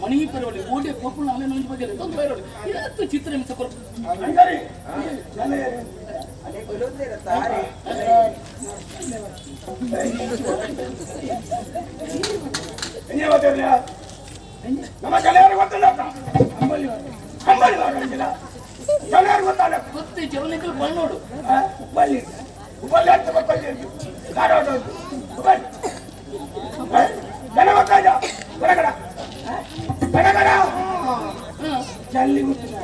ಮಣಿ ಪರವಳಿ ಓಡೆ ಪೋಪುಣ ಅಲೆ ನೊಂಜಿ ಬಗ್ಗೆ ತೊಂದರೆ ಇರೋಳು ಏತ್ ಚಿತ್ರ ಹಿಂಸೆ ಕೊರ್ಪು ಅಂಗಡಿ ನಮ್ಮ ಕಲೆಯವರು ಗೊತ್ತಿಲ್ಲ ಅಂಬಲಿ ಅಂಬಲಿ ಕಲೆಯವರು ಗೊತ್ತಲ್ಲ. ಗೊತ್ತಿ ಜವನಿಕಲ್ ಬಣ್ಣೋಡು. ಉಪ್ಪಲ್ಲಿ ಉಪ್ಪಲ್ಲಿ ಅಂತ ಉಪ್ಪಲ್ಲಿ ಧಾರವಾಡ ಉಪ್ಪಲ್ಲಿ ಜನ ಗೊತ್ತಾಯ್ತ ಗಡಗಡ ಗಡಗಡ ಜಲ್ಲಿ ಗೊತ್ತಿಲ್ಲ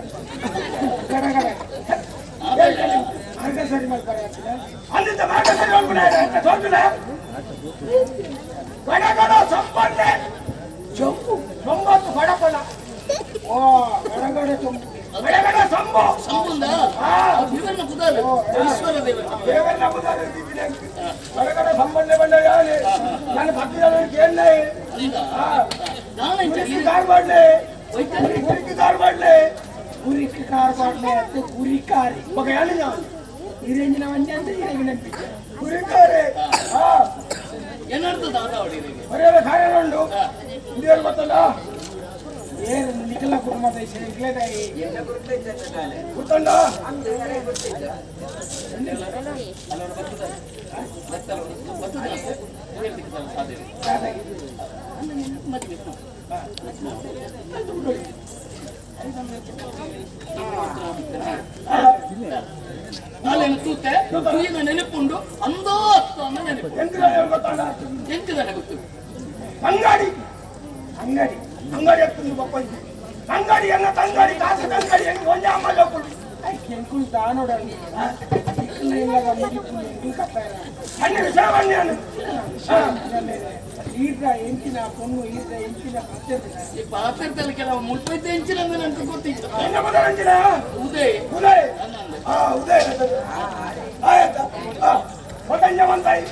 ಗಡಗಡ ಮಾರ್ಗ ಸರಿ ಮಾಡ್ತಾರೆ. ಅಲ್ಲಿಂದ ಮಾರ್ಗ ಸರಿ ಹೋಗ್ಬಿಡ ತೋರ್ಬಿಡ ಗಡಗಡ ಸಂಪನ್ನೆ ಜಂಬು ಒಂಬತ್ತು ಬಡಪಣ. ಓ ಗಡಗಡ ಜಂಬು. ಗಡಗಡ ಸಂಬು. ಸಂಬಂಧ ದೇವರನ್ನ ಕುದಾಲು ಈಶ್ವರ ದೇವರ. ದೇವರನ್ನ ಗಡಗಡ ಸಂಬಂಧ ಬಂಡ ಯಾರು ನಾನು ಭಕ್ತಿ ಕೇಳಲೇ. ನಾನು ಕಾರ್ ಮಾಡ್ಲೆ, ಹುಡುಕಿ ಕಾರ್ ಮಾಡ್ಲೆ. ಗುರಿಕ್ಕೆ ಕಾರ್ ಪಾಡ್ಲೆ ಅಂತ ಗುರಿಕಾರಿ. ఒక ఏళ్ళు. ಇರೇಂಜಿನ ಒಂಜಿ ಅಂತ ಇರೇಗಿನ ನಂಬಿಕೆ. ಗುರಿಕಾರೆ. ಏನರ್ಥ ದಾದ ಅವಳಿಗೆ? ಮರ್ಯಾದ ಕಾರ್ಯ ಉಂಟು ಇಂಡಿಯಾ ಗೊತ್ತಲ್ಲ. ಏನು ನಿಖಲ ಕುಟುಂಬದ ಇಗ್ಲೇದಾಯಿ. ಗೊತ್ತಲ್ಲ. ನಾನೇನು ತೂತೆ ತೂಯಿನ ನೆನಪುಂಡು ಅಂದೋ ಅತ್ತ ಅಂದ ನೆನಪು. ಎಂತ ಗೊತ್ತಲ್ಲ. ಎಂತಿದಾನೆ ಗೊತ್ತು. ಅಂಗಡಿ. ಅಂಗಡಿ. ಅಂಗಡಿ ಎತ್ತುಂದು ಬಪ್ಪ ಅಂಗಡಿ ಎನ್ನ ತಂಗಡಿ ಕಾಸು ತಂಗಡಿ ಹೆಂಗೆ ಒಂದೇ ಅಮ್ಮ ಜೋಕುಳು. ಎಂಕುಲು ದಾನೋಡಲ್ಲಿ ಇಕ್ಕಲ ಇಲ್ಲದ ಮುಗಿಪು ಎಂಕುಲು ಕಟ್ಟಾರ. ಅಣ್ಣ ವಿಷಯ ಬನ್ನಿ. ಈರ್ದ ಎಂಚಿನ ಪೊಣ್ಣು ಈರ್ದ ಎಂಚಿನ ಪತ್ತೆ. ಈ ಪಾತ್ರದಲ್ಲಿ ಕೆಲವು ಮುಲ್ಪೈತೆ ಎಂಚಿನ ಅಂದ್ರೆ ನಂಗೆ ಗೊತ್ತಿತ್ತು. ಎನ್ನ ಮೊದಲಂಚಿನ. ಉದಯ್. ಉದಯ್, ಉದಯ್ ಆಯ್ತಾ ಹೊಟ್ಟಂಜ ಬಂತಾಯಿ.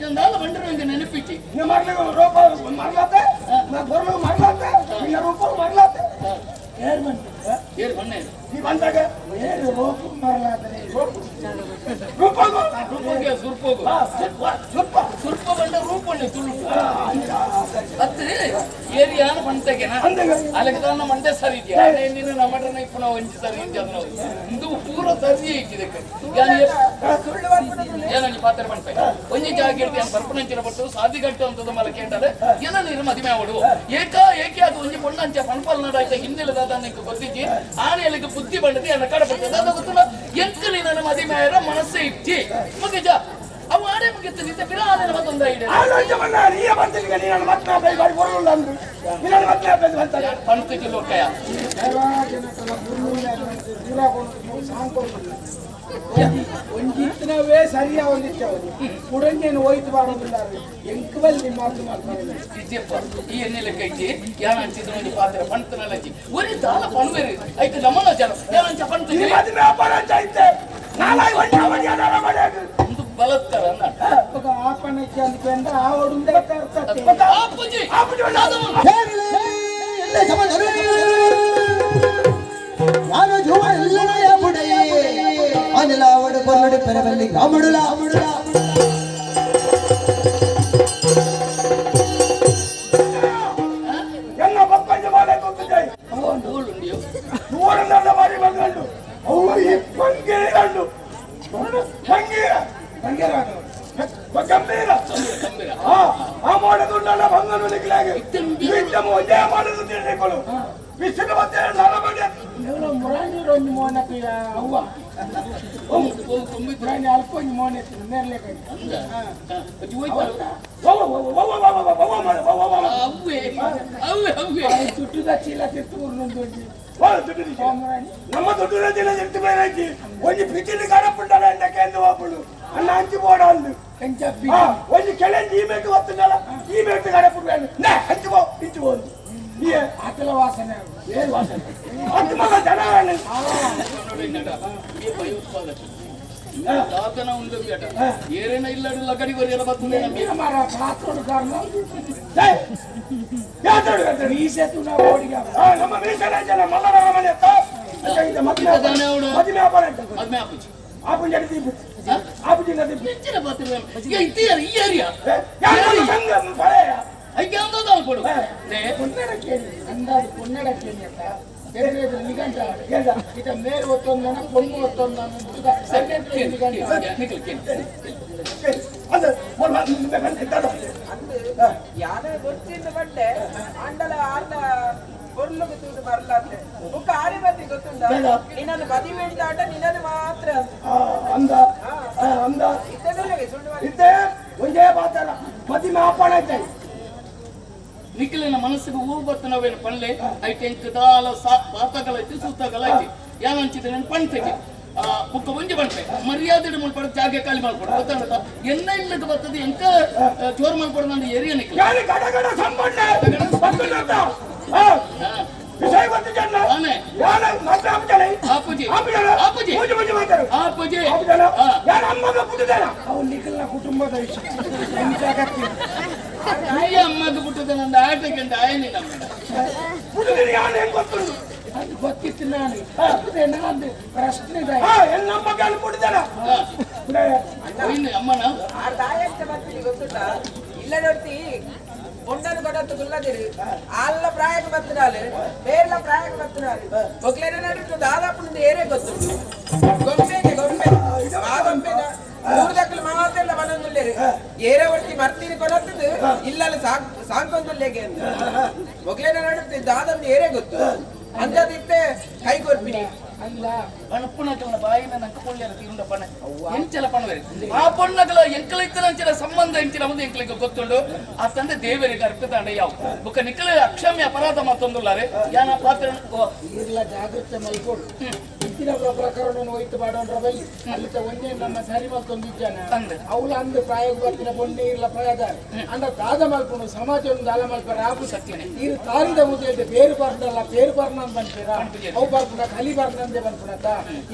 ಎಂದಾಲ ಬಂದ್ರೆ ನಂಗೆ ನೆನಪಿಚ್ಚಿ. ನಿನ್ನ ಮರಳಿಗೆ ರೂಪ ಮರಲಾತೆ ನಾ ಬರಲು ಮರಲಾತೆ ನಿನ್ನ ರೂಪ ಮರಲಾತೆ. ಏರ್ ಬಂತು. ಏರು ಬಣ್ಣ ಇದು. ನೀ ಬಂದಾಗ. ಏರು ರೋಪು ಮರಲಾದರೆ. ರೂಪ. ರೂಪೋಗೆ ಸುರ್ಪೋಗು. ಸ್ವಲ್ಪ. ಸುರ್ಪ ಬಂಡ ರೂಪಣ್ಣೆ ತುಳು ಅತ್ತೆ ಏರಿಯಾನ ಬಂತೆಗೆನ. ಅಂದಾಗ. ಅಲೆಗದಾನ ಮಂಡೆ ಸರಿ ಇದೆಯಾ ನೀನು ನಮ್ಮಡ್ರನ ಇಪ್ಪು ನಾವು ಒಂಜಿ ಸರಿ ಇದ್ದೆ ಅದು ನಾವು ಇಂದು ಪೂರ ಸರಿ ಇಕ್ಕಿದಕ್ಕೆ ಏನಂಜಿ ಪಾತ್ರ ಪನ್ಪೆ ಒಂಜಿ ಜಾಗ ಇರ್ತಿ ಬರ್ಪುನಂಚಿನ ಪಟ್ಟು ಸಾದಿಗಟ್ಟು ಅಂತದ ಮಲ ಕೇಂಡಲೆ ಏನ ನೀರು ಮದಿಮೆ ಅವಡು ಏಕ ಏಕೆ ಅದು ಒಂಜಿ ಪೊಣ್ಣಂಚ ಪನ್ಪಲ್ ನಡಾಯ್ತ ಹಿನ್ನೆಲೆದಾದ ನಿಂಗೆ ಗೊತ್ತಿಜ್ಜಿ ಆನೆಯಲ್ಲಿಗೆ ಬುದ್ಧಿ ಬಂಡದಿ ಅನ್ನ ಕಡಪಡ್ತದೆ ಅದು ಗೊತ್ತಿಲ್ಲ ಎಂತ ನೀನು ಮದಿಮೆ ಆಯ್ರ ಮನಸ್ಸೇ ಇಚ್ಚಿ ಮುಗಿಜ ಅವು ಆಡೆ ಮುಗಿತ್ತು ಬಿರ ಆನೆ ಮತ್ತೊಂದು ಐಡಿಯಾ. ಆಲೋಚನೆ ಬಣ್ಣ ನೀಯ ಬಂತಿಲ್ಲ ನೀನು ಮತ್ತೆ ಬಾರಿ ಬರಲ್ಲ ಅಂದ್ರು ನಿನ್ನ ಮತ್ತೆ ಬಂತಾರೆ. ಪಣತು ಜಿಲ್ಲೋಕಯ. ಜನಕಲ ದೂರ ಸಾಂಕೊಲ್ಲ ಒಂಜಿತ್ತಿನವೇ ಸರಿಯಾ ಒಂದಿತ್ತವರು ಕುಡಂಜೇನು ಹೋಯ್ತು ಬಾಡೋದಿಲ್ಲ ಎಂಕ್ ಬಲ್ಲಿ ಮಾತು ಮಾಡ್ತಾರೆ. ಇಜ್ಜೆಪ್ಪ ಈ ಎಣ್ಣೆಲೆ ಕೈಜಿ ಯಾನ ಅಂಚಿದ ಒಂಜಿ ಪಾತ್ರ ಪಣತನಲಜ್ಜಿ ಒರಿ ದಾಲ ಪಣುವೆರು ಐತೆ ನಮನ ಜನ ಯಾನಂಚ ಪಣತು. ಈ ಮದುವೆ ವ್ಯಾಪಾರ ಐತೆ ನಾಲಾಯಿ ಒಂಜಿ ಅವಧಿ ಅದಾರ ಮನೆಯಾಗ. ಒಂದು ಬಲತ್ತರ ಅನ್ನ. ఒక ఆపణ ಅಂದ್ಕೊಂಡ ಆ ಒಡುಂದೆ ತರ್ತತೆ. ಆಪುಜಿ. ಆಪುಜಿ ಒಂಜಿ ಅದು ಅನಿಲಾವಡು ಕೊಲ್ಲಡು ಪೆರಬಲ್ಲಿ ರಾಮಡುಲ ಎನ್ನ ಬಪ್ಪಂಜ ಮಾಲೆ ಗೊತ್ತಿದೆ. ಓಳುಂಡಿಯೋ. ನೂರನ್ನ ಬಾರಿ ಬಂದಂಡು ಅವು ಈ ಪಂಗೀರಂಡು ಪಂಗೀರ. ಬಂಗೇರ. ಗಂಭೀರ. ಗಂಭೀರ. ಆ ಆ ಮಾಡೋದುಂಡಲ್ಲ ಬಂಗನು ನಿಕ್ಲಾಗೆ ಇತ್ತಮ ಒಂದೇ ಮಾಡೋದು ತಿಳ್ಕೊಳ್ಳು ಬಿಸಿಲು ಮತ್ತೆ ನರಮನೆ. ಮುರಾಣಿ ಒಂಜಿ ಮೋನಕ್ಕೆ ಅವ್ವ. ಓ ತುಂಬಿದ್ರು. ಮುರಾಣಿ ಅಲ್ಪ ಒಂಜಿ ಮೋನೆ ಮೇರ್ಲೆ ಕೈ. ಅಂದ ಅಜ್ಜಿ ಹೋಯ್ತಲ್ಲ. ಅವ್ವೆ ಅವ್ವೆ ಅವ್ವೆ. చుట్టూ ಚೀಲ ತಿರ್ತುಕೊಂಡು ಒಂಜಿ. ಮುರಾಣಿ. ನಮ್ಮ ದೊಡ್ಡ ಜಿಲ್ಲೆ ಎತ್ತು ಬೇರೆ ಒಂಜಿ ಪಿಚಿಲಿ ಕಾಣಪುಂಡಲ್ಲ ಎಂದ ಕೇಂದ್ರ ವಾಪುಡು ಅಣ್ಣ ಅಂಚಿ ಬೋಡಲ್ಲು. ಕಂಚ. ಒಂಜಿ ಕೆಳಂಜಿ ಈ ಮೇಟು వస్తుండాల ಈ ಮೇಟು ಕಾಣಪುಂಡ నే అంచి పో ఇంచి పోంది ಈ ಆತಲ ವಾಸನೆ. ಏನು ವಾಸನೆ ಅದು ಮಗ ಜನ. ಈ ಭಯೋತ್ಪಾದಕ ದಾತನ ಉಂಡು ಬೇಟ ಏರೇನ ಇಲ್ಲಡು ಲಗಡಿ ಬರಿಯಲ್ಲ ಬರ್ತದೆ ನಮಗೆ. ಮರ ಪಾತ್ರೋಡು ಕಾರಣ. ಯಾತಡು ಯಾತಡು. ಮೀಸೆ ತುನ ಬೋಡಿಗ. ನಮ್ಮ ಮೀಸಲ ಮಲ್ಲರಾಮನೆ ಮದುವೆ ವ್ಯಾಪಾರ. ಮದ್ಮೆ ಆಪುಜಿ. ಆಪು ಜನ ದೀಪು ಆಪು ಜಿನ ದೀಪು. ಹೆಚ್ಚಿನ ಪಾತ್ರ ಈ ಏರಿಯಾ. ಯಾರು ಸಂಘ ಪಳೆಯ. ಅಯ್ಯ. ಮಲ್ಪಡು ಪೊನ್ನಡ ಕೇಳಿ ಅಂದಾಜು ಪೊನ್ನಡ ಕೇಳಿ ಅಂತ ಬೇರೆ ನಿಘಂಟ ಇದ ಮೇಲ್ ಒತ್ತೊಂದನ ಪೊಣ್ಣು ಒತ್ತೊಂದನ ಯಾನ ಗೊತ್ತಿಂದ ಬಟ್ಟೆ ಅಂಡಲ ಆರ್ದ ಪೊರ್ಲುಗು ತೂದು ಬರ್ಲಾಂತೆ ಬುಕ್ಕ ಆರಿ ಬತ್ತಿ ಗೊತ್ತುಂಡ ನಿನ್ನನ್ನು ಬದಿ ಬೇಡಿದ ಆಟ ನಿನ್ನನ್ನು ಮಾತ್ರ ಅಂದ ಅಂದ ಇದ್ದದಲ್ಲವೇ ಸುಳ್ಳು ಇದ್ದೆ ಒಂದೇ ಮಾತಲ್ಲ ಮದಿ ಮಾಪಾಡ ನಿಖಿಲಿನ ಮನಸ್ಸಿಗೆ ಹೂ ಬರ್ತನವೇನು ಪನ್ಲೆ ಐತೆ ಎಂಕ್ ದಾಲ ಪಾತಗಳೈತಿ ಸೂತಗಳೈತಿ ಯಾನಂಚಿದ್ರೆ ನಾನು ಪಣ್ತೆಗೆ ಆ ಬುಕ್ಕ ಒಂಜಿ ಪಣ್ಪೆ ಮರ್ಯಾದೆ ಮುಲ್ಪಡ ಜಾಗೆ ಖಾಲಿ ಮಾಡ್ಕೊಡು ಗೊತ್ತಾಗತ್ತ ಎನ್ನ ಇಲ್ಲದ ಬರ್ತದೆ ಎಂಕ ಜೋರ್ ಮಲ್ಪಡ ನಂದು ಏರಿಯಾ ನಿಖಿಲ್ ಯಾರು ಗಡ ಗಡ ಸಂಬಂಧ ವಿಷಯ ಗೊತ್ತು ಜನ ಆನೆ ಯಾರು ಮತ್ತೆ ಆಪಜನ ಆಪುಜಿ ಆಪಜನ ಆಪುಜಿ ಪೂಜೆ ಪೂಜೆ ಮಾಡ್ತಾರೆ ಆಪುಜಿ ಆಪಜನ ಆ. ಯಾರು ಅಮ್ಮಗ ಪುಟ್ಟಿದ್ದಾನ ಅವು ನಿಖಲ್ನ ಕುಟುಂಬದ ವಿಷಯ ಎಂತ ಅಗತ್ಯ ಈ ಅಮ್ಮಗ ಪುಟ್ಟದ ನಂದು ಆಟಕ್ಕೆ ಅಂತ ಆಯನಿ ನಮ್ಮ ಪುಟ್ಟಿದ್ದೀನಿ ಯಾರು ಹೆಂಗ್ ಗೊತ್ತುಂಟು ಅದು ಗೊತ್ತಿತ್ತು ನಾನು ಅದೇ ನಾನು ಪ್ರಶ್ನೆ ಇದೆ. ಹಾ ಎನ್ನ ಅಮ್ಮಗ ಪುಟ್ಟಿದ್ದಾನ ಹೋಯ್ನು ಅಮ್ಮನ ಆರ್ ತಾಯಂತ ಬರ್ತೀನಿ ಗೊತ್ತುಂಟ ಇಲ್ಲ ನೋಡ್ತಿ ಪೊಣ್ಣನು ಕೊಡತ್ತು ಗುಲ್ಲದಿರು ಅಲ್ಲ ಪ್ರಾಯಕ್ಕೆ ಬತ್ತಿನಾಲು ಬೇರ್ಲ ಪ್ರಾಯಕ್ಕೆ ಬತ್ತಿನಾಲು ಒಗ್ಲೇನ ನಡುಟು ದಾದಾಪುನಂದು ಏರೇ ಗೊತ್ತುಂಟು ಗೊಂಬೆಗೆ ಗೊಂಬೆ ಆ ಗೊಂಬೆನ ಮೂರು ದಕ್ಕಲು ಮಾತೆಲ್ಲ ಬನೊಂದುಲ್ಲೇರು ಏರೇ ಒರ್ತಿ ಮರ್ತೀನಿ ಕೊಡತ್ತದು ಇಲ್ಲಲ್ಲ ಸಾಕ್ ಸಾಂಕೊಂದುಲ್ಲೇಗೆ ಅಂತ ಒಗ್ಲೇನ ನಡುತ್ತೆ ದಾದಂದು ಏರೇ ಗೊತ್ತು ಅಂಜದಿತ್ತೆ ಕೈ ಕೊರ್ಪಿನಿ ಅಲ್ಲ ಪಣಪ್ಪುನಕಲ್ನ ಬಾಯಿನ ನಂಗೆ ಪೊಳ್ಳೆರ ತೀರುಂಡ ಪಣ ಎಂಚಲ ಪಣವೇರಿ ಆ ಪೊಣ್ಣಗಲ ಎಂಕಲ ಇತ್ತಿನ ಅಂಚಿನ ಸಂಬಂಧ ಎಂಚಿನ ಒಂದು ಎಂಕಲಿಗೆ ಗೊತ್ತುಂಡು ಆ ತಂದೆ ದೇವರಿಗೆ ಅರ್ಪಿತಾಂಡ ಯಾವ ಬುಕ್ಕ ನಿಕ್ಕಲ ಅಕ್ಷಮ್ಯ ಅಪರಾಧ ಮಾತೊಂದುಲ್ಲಾರೆ ಯಾನ ಪಾತ್ರ ಓ, ಇರ್ಲ ಜಾಗೃತೆ ಮಲ್ಕೊಡು ಇಂತಿನ ಪ್ರಕರಣ ಹೋಯ್ತು ಬಾಡೋನ್ರ ಬಲ್ಲಿ ಅಲ್ಲಿ ಒಂದೇ ನಮ್ಮ ಸರಿ ಮಲ್ತೊಂದಿದ್ದಾನೆ ಅಂದೆ. ಅವಳ ಅಂದು ಪ್ರಾಯಕ್ಕೆ ಬರ್ತಿನ ಪೊಣ್ಣೆ ಇರ್ಲ ಪ್ರಾಯದ ಅಂಡ ದಾದ ಮಲ್ಕೊಂಡು ಸಮಾಜ ಒಂದು ದಾಲ ಮಲ್ಪರ ಆಪು ಸತ್ಯನೇ. ಇರು ತಾರಿದ ಮುದ್ದೆ ಬೇರು ಬರ್ನಲ್ಲ ಬೇರು ಬರ್ನ ಬಂದ್ಪೇರ ಪನ್ಪುಜೆ. ಅವು ಬರ್ಪುಣ ಕಲಿ ಬರ್ನಂದೆ ಬಂದ್ಪುಣತ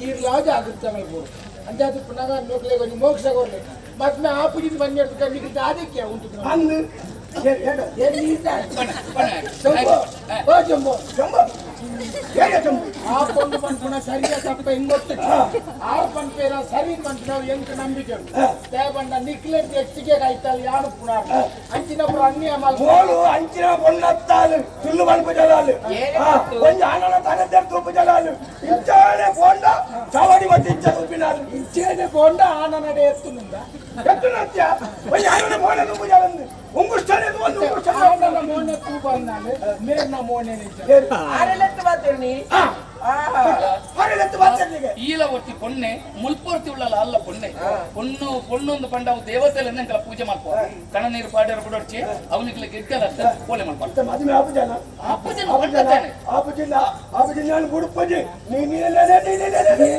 ಈರ್ಲ ಜಾಗೃತೆ ಮಲ್ಕೊಡು ಅಂಜಾದು ಪುನಃ ನೋಕ್ಲೆ ಕೊಂಚ ಮೋಕ್ಷ ಕೊರ್ಲೆ ಮತ್ತೆ ಆಪುಜಿನ ಬಂದಿಡ್ತು ಕಣ್ಣಿಗೆ ಅದಕ್ಕೆ ಉಂಟು ಅಂದು ಏನ್ ನೀರ್ದ? ಪಣ ಪಣ ಜಂಬೋ, ಓ ಜಂಬೋ ಜಂಬು ಹೇಗೆ ಜಂಬು ಆ ಪೊಣ್ಣು ಪನ್ಪುಣ ಸರಿಯ ತಪ್ಪ ಹೆಂಗ್ ಗೊತ್ತು ಆರು ಪನ್ಪೇರ ಸರಿ ಪನ್ಪಿನವ್ರು ಎಂಕ್ ನಂಬಿಕೆ ದೇವಣ್ಣ ನಿಕ್ಲೆಟ್ ಹೆಚ್ಚಿಗೆ ಕಾಯ್ತಲ್ಲ ಯಾರು ಪುಣ ಅಂಚಿನೊಬ್ರು ಅನ್ಯ ಮಲ್ಪ ಮೋಲು ಅಂಚಿನ ಪೊಣ್ಣತ್ತಾಲು ಸುಳ್ಳು ಮಲ್ಪು ಜಲಾಲು ಒಂಜಿ ಆನನ ತನದೇ ತೂಪು ಜಲಾಲು ಇಂಚಾನೆ ಪೋಂಡ ಚಾವಡಿ ಮತ್ತೆ ಇಂಚ ತೂಪಿನಾಲು ಇಚ್ಚೇನೆ ಪೋಂಡ ಆನ ನಡೆ ಎತ್ತು ನಿಂದ ಎತ್ತು ನತ್ಯ ಒಂಜಿ ಆನನ ಪೋಂಡ ತೂಪು ಜಲಂದು ಉಂಗುಷ್ಟನೆ ಒಂದು ಉಂಗುಷ್ಟನೆ ಆನನ ಮೋನೆ ತೂಪ ಅಂದಾನೆ ಮೇರ್ನ ಮೋನೆ ನಿಂಚ ಆರೆಲೆತ್ತು ಬರ್ತೀನಿ ಆಹಾ ಹರಿದತ್ತು ಮಾತಾಡ್ಲಿಕ್ಕೆ ಈಲ ಒರ್ತಿ ಪೊಣ್ಣೆ ಮುಲ್ಪೊರ್ತಿ ಉಳ್ಳಲ್ಲ ಅಲ್ಲ ಪೊಣ್ಣೆ ಪೊಣ್ಣು ಪೊಣ್ಣೊಂದು ಪಂಡ ಅವು ದೇವತೆಲ್ಲ ಎಂಕಲ ಪೂಜೆ ಮಲ್ಪ ಕಣ ನೀರು ಪಾಡ್ಯಾರ ಬಿಡೋಡ್ಚಿ ಅವನಿಗೆ ಗಿಡ್ಡಲ ಪೋಲೆ ಮಲ್ಪ ಮತ್ತೆ ಮದುವೆ ಆಪುಜನ ಆಪುಜನ ಪಂಡತಾನೆ ಆಪುಜಿಲ್ಲ ಆಪುಜಿಲ್ಲ ನಾನು ಬುಡುಪುಜಿ ನೀನೇನೆ ನೀನೇನೆ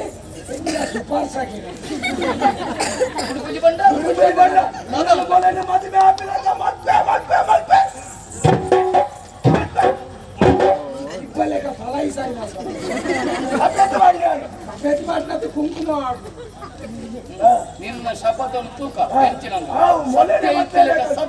ಶಿಫಾರ್ಸಾಗಿದೆ ಉಡುಪುಜಿ ಬಂಡ ಉಡುಪುಜಿ ಬಂಡ ಮೊದಲು ಮೊದಲು ಮದುವೆ ಆಪಿಲ್ಲ ಮಲ್ಪೆ ಮಲ್ಪೆ ಮಲ್ಪೆ ಇಬ್ಬಲೇಕ ಫಲ ಈ ಸಾರಿ ಅಭ್ಯಾಸ ಮಾಡಿ ನಾನು ಪ್ರತಿ ಮಾಡಿನದ್ದು ಕುಂಕುಮ ಆಡು ನಿನ್ನ ಶಪಥವನ್ನು ತೂಕ ಹೆಂಚಿನ ಮೊದಲೇ ಮತ್ತೆ ಸತ್ಯ